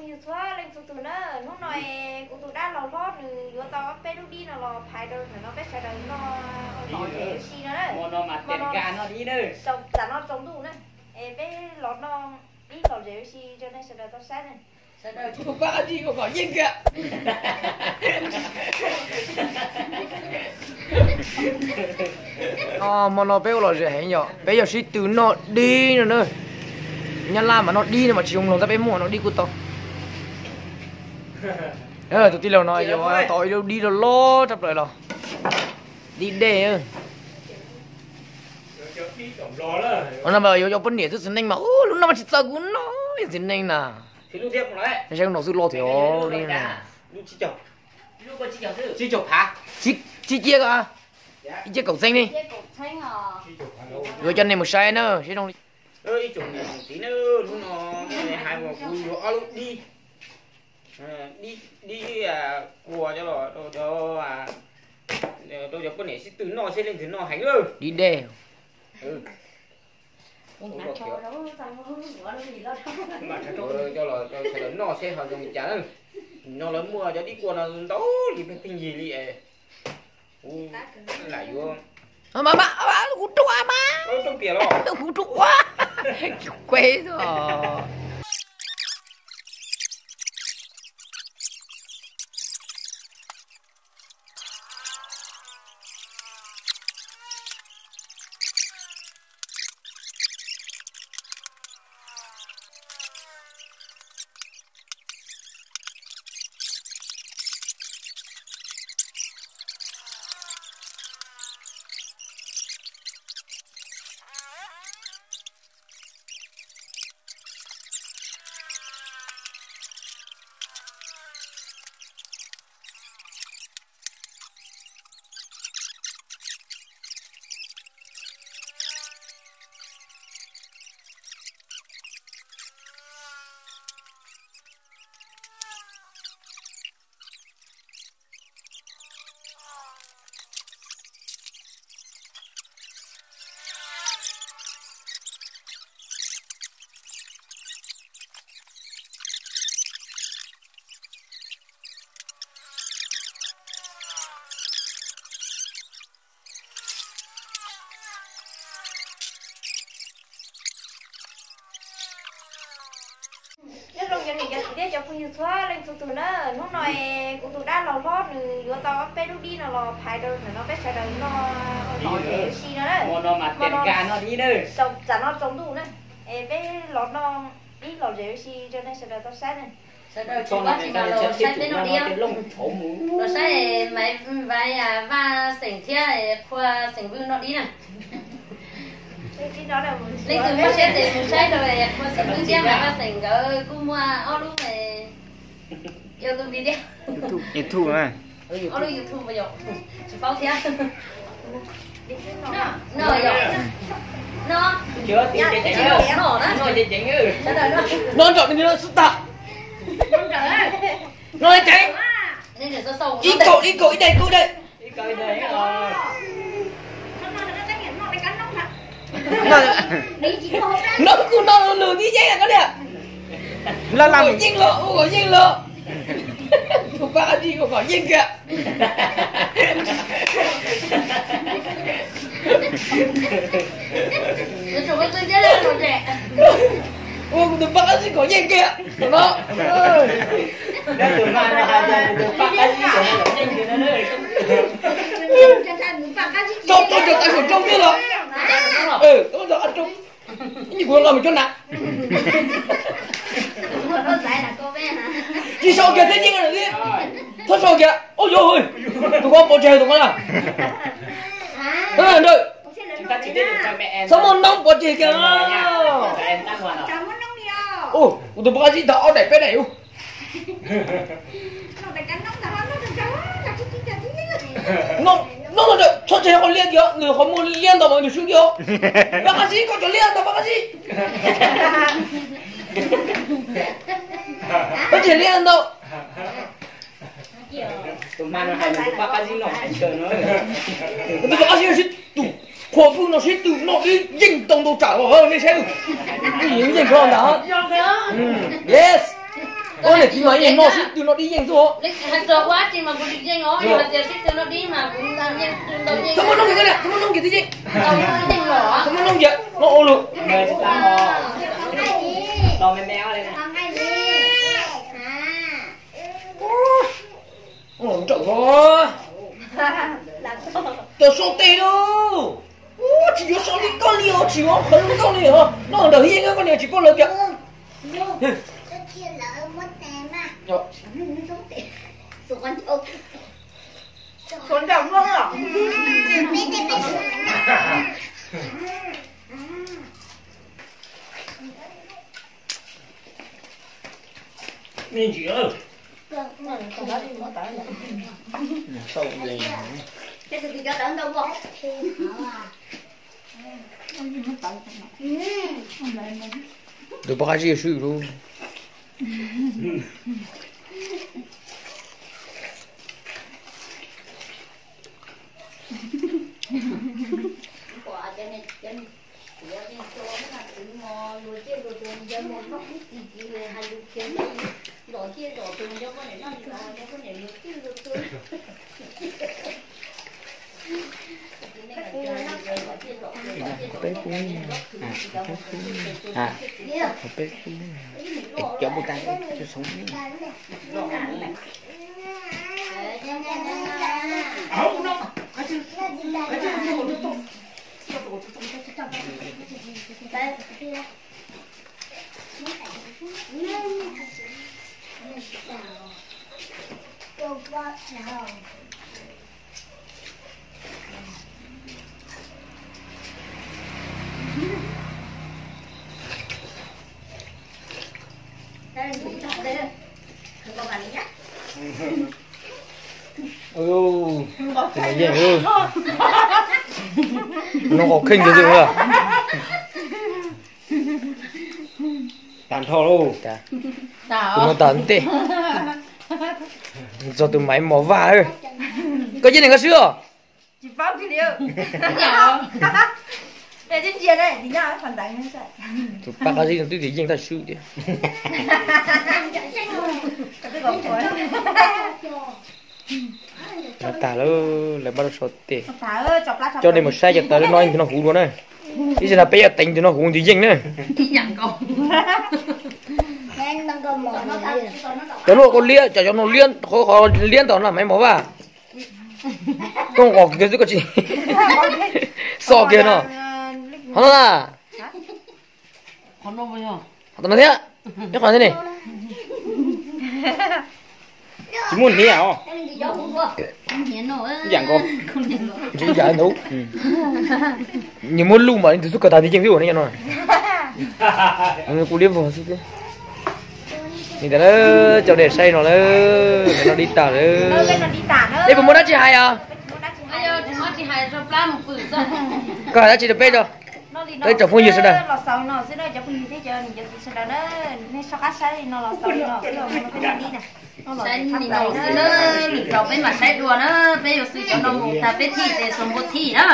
Yus txhua leej txhua tus na, hnub no kuv tus dab laug hlob nws yuav tau ob peb lub dib no los phais rau ntawm no peb sawv daws noj ua tom zem ua si no na. Hmo no mas tiam nkag noj dib na. Tam no tsaus ntuj na, es peb los noj dib lom zem ua si rau nej sawv daws tau saib na. Tus pab qab zib kom yeej kiag. Hmo no peb ua lom zem heev yom, peb yuav sib tw noj dib no na. Nyab laj mas noj dib no mas tsis zoo mloog, tab peb muaj noj dib kuj tau. Tus tij laug no yuav tau ib lub dib loj loj tshaj plaws los, dib dej. Ua no mas yuav cov poj niam xwb, txiv neej mas lub no mas tsis txawj kuv noj, yog txiv neej na. Saib lub no xwb loj thiab li. Tsis cia ko, ib cia kaum txeeg li. Yuav coj nej mus saib na, saib zoo li. Ib tsoom niam txiv na, hnub no hais uas kuv yuav ob lub dib, dib kua coj los rau cov poj niam sib tw noj seb leej twg noj heev. Dib dej. Coj los rau sawv daws noj seb ho zoo li cas na. No lawv muaj cov dib kua no ntau li pheej yig li. Kuv lam yuav. Kuv rau mas, kuv rau ua, kuv quaj os. Nyob zoo cov niam cov txiv thiab cov phooj ywg txhua leej txhua tus na, hnub no kuv tus dab laug hlob nws yuav tau ob peb lub dib no los phais rau ntawm no peb sawv daws noj ua tom zem ua si no na. Hmo no mas tiam nkag noj dib na. Tam no tsaus ntuj na, es peb los noj dib lom zem ua si rau nej sawv daws tau saib na. Sawv daws tsis paub tsis mas los saib peb noj dib, los saib Maiv Vais, Vaj Xeem thiab Qhua Xeem Vwj noj dib na. Leej twg muaj siab ces mus saib rau Qhua Xeem Vwj thiab Maiv Vaj Xeem nkawd kuj muaj ob lub YouTube video, YouTube, ob lub YouTube yom, tsis paub thiab. No yom, no, no, no, no, no, nrog xwb tag. No ceev. Ib kaum, ib kaum, ib daim, kaum daim. No kuj no lus tib yeeb koj liam. Kom yeej los, ua kom yeej los. Tus pab qab zib ua kom yeej kiag. Ua kuv tus pab qab zib kom yeej kiag no. Tso tau cov tas saum roob thiab los. Tau cov tas roob. Ib nyuag kuv los mus cov na. Tsis sau kiag thiab yeej li. Txhob sau kiag. Ua yog, tus ko pov tseg tus ko na. Txhob muaj noob pov tseg kiag. Kuv tus pab qab zib tau ob daim peb daim ub. No, no, txhob tseg qhov liab kiag, nws qhov muag liab ntau mas nws swb kiag. Pab qab zib, koj cov liab ntau pab qab zib. Koj tseg liab ntau. Tus hma no hais nws tus pab qab zib no hais tsawg no. Tus pab qab zib no sib tw, Qhua Vwj no sib tw noj dib yeej tau ntau tsam os, nej saib. Yeej kho ntag. Yes. Ua niam txiv mas yeej noj sib tw noj dib yeej xwb. Txog ua tsi mas kuv tsis yeej os, yog hais tias sib tw noj dib mas kuv yeej tw ntau yeej. Txhob muab noob kiag, txhob muab noob kiag twb yeej. Txhob muab noob kiag, noj ua lug. Tawm sau tes lauj. Tsis yuav sau li koj li os, tsis yuav qhov zoo nkauj li os. Noj ntawm yeej koj niag tsis paub lawv kiag. Tus poj qab zib swb lauj. Peb kub, peb kub, cov mus tas tsis xoom. Yeej, noj qos kheej tiag tiag. Tas nrho lauj. Tus no tas ntej. Txog tus Maiv Mos Vaj. Koj yeej neeg koj swb os. Tus paj qab zib no twb tias yeej tag swb thiab. Tag lawm, lawv npaj rau so tes. Coj nej mus saib cov taws no ntawm no huv dua na. Ib zaug no peb yuav teev ntawm no huv ntawd yeej na. Cov luaj kua liab, cov no liab, qhov liab ntawm no Maiv Mos Vaj. Koj qos kiag xwb koj tsis xo kiag no. Qhov no na. Qhov no thiab. Ib qhov thiab ne. Tsis muaj hniav os. Yam nkaus. Nws muab luj mas leej twg xub kawg tas ntawd yeej xwb ua ne no. Kuv liab vog xwb. Nim tas lawm, cov dej saib no lawm, no dib tas lawm. Nej puas muaj dab tsi hais os? Koj hais dab tsi rau peb tso, rau ib tsoom phooj ywg sawv daws. Saib nim no xwb na, lwm zaus peb mam saib dua na, peb yuav xwb cov no mus tas peb thim ces xuas npua thim na.